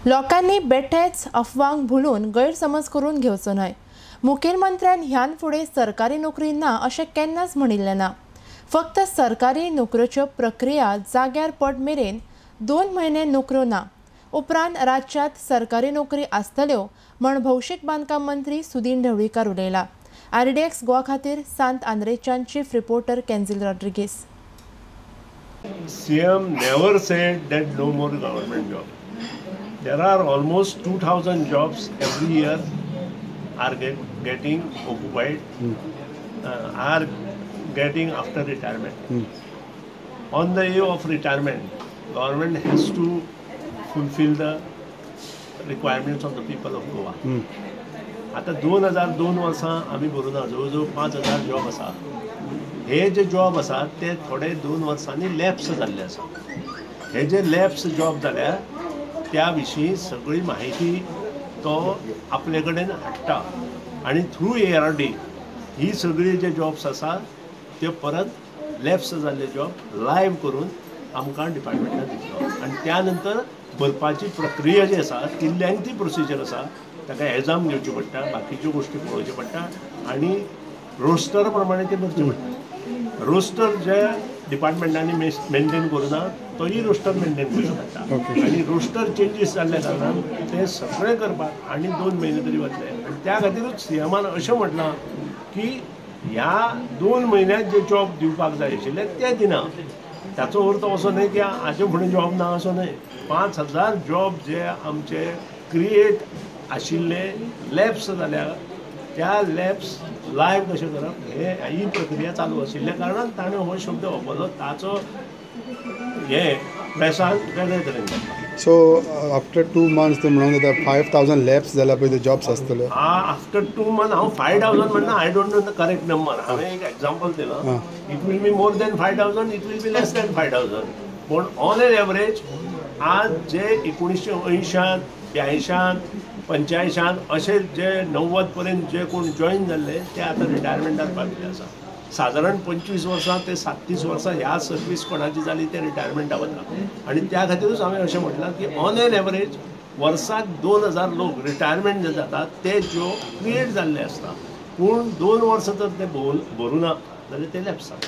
लोकांनी बेठेच अफवांक भुलून गैरसमज करून घेवचो न्हय. मुखेलमंत्र्यान ह्यान फुडें सरकारी नोकरी ना अशें केन्नाच म्हणिल्लें ना. फक्त सरकारी नोकऱ्योच्यो प्रक्रिया जाग्यार पड मेरेन 2 म्हयने नोकऱ्यो ना. उपरांत राज्यांत सरकारी नोकरी आसतल्यो म्हण भौशीक बांदकाम मंत्री सुदिन ढवळीकार उलयला. आरडीएक्स गोवा खातीर सांत आंद्रेच्यान chief reporter Kenzil Rodrigues. CM never said that no more government job. There are almost 2,000 jobs every year are getting occupied, are getting after retirement. On the eve of retirement, government has to fulfill the requirements of the people of Goa. आता 2002 वर्सां आमी भरूना, जवळ जवळ 5,000 job आसा. हे जे job आसा ते थोडे 2 वर्सांनी लॅप्स जाल्ले आसा. हे जे लॅप्स जॉब जाल्या त्या विशीं सगळी माहिती तो आपले कडेन हाडटा आनी थ्रू ARD ही सगळी जे जॉब्स आसा ते परत लॅप्स जाल्ले जॉब लायव्ह करून आमकां डिपार्टमेंटान दितलो. आनी त्या नंतर भरपाची प्रक्रिया जी आसा ती लेंथी प्रोसिजर आसा, ताका एग्जाम घेवची पडटा, बाकीच्यो गोश्टी पळोवच्यो पडटा आनी रोस्टर प्रमाणे ते भरचे पडटा. रोस्टर जे डिपार्टमेंटांनी मेंटेन करूं ना तोय रोस्टर मेंटेन करचो पडटा आनी रोस्टर चेंजीस जाल्ल्या कारणान ते सगळें करपाक आनी 2 म्हयने तरी वतले. आनी त्या खातीरूच सीएमान अशें म्हटलां की ह्या 2 म्हयन्यांत जे जॉब दिवपाक जाय आशिल्ले ते दिना. ताचो अर्थ असो न्हय की हाचे फुडें जॉब ना असो न्हय. 5,000 जॉब जे आमचे क्रिएट आशिल्ले लॅप्स जाल्या त्या लॅप्स लायव्ह कशें करप हे ही प्रक्रिया चालू आशिल्ल्या कारणान ताणें हो शब्द वापरलो. ताचो हे प्रेसान वेगळे तरेन जाता. सो आफ्टर 2 मंथ्स म्हणून जाता 5,000 लॅप्स जाल्यार पळय जॉब्स आसतले. आफ्टर 2 मंथ हांव 5,000 म्हणना, I don't know the correct number. हांवें एक एग्जाम्पल दिलां. It will be more than 5,000, it will be less than 5,000, पूण ऑन एन एवरेज आज जे 1980, 82, 85 अशे जे 90 पर्यंत जे कोण जॉईन जाल्ले ते आतां रिटायरमेंटार पाविल्ले आसा. सादारण 25 वर्सां ते 37 वर्सां ह्या सर्वीस कोणाची जाली ते रिटायरमेंटाक वता. आनी त्या खातीरूच हांवें अशें म्हटलां की ऑन एन एवरेज वर्साक 2,000 लोक रिटायरमेंट जे जातात ते जॉब क्रिएट जाल्ले आसता, पूण 2 वर्सां जर ते भरूना जाल्यार ते लॅप्स जाता.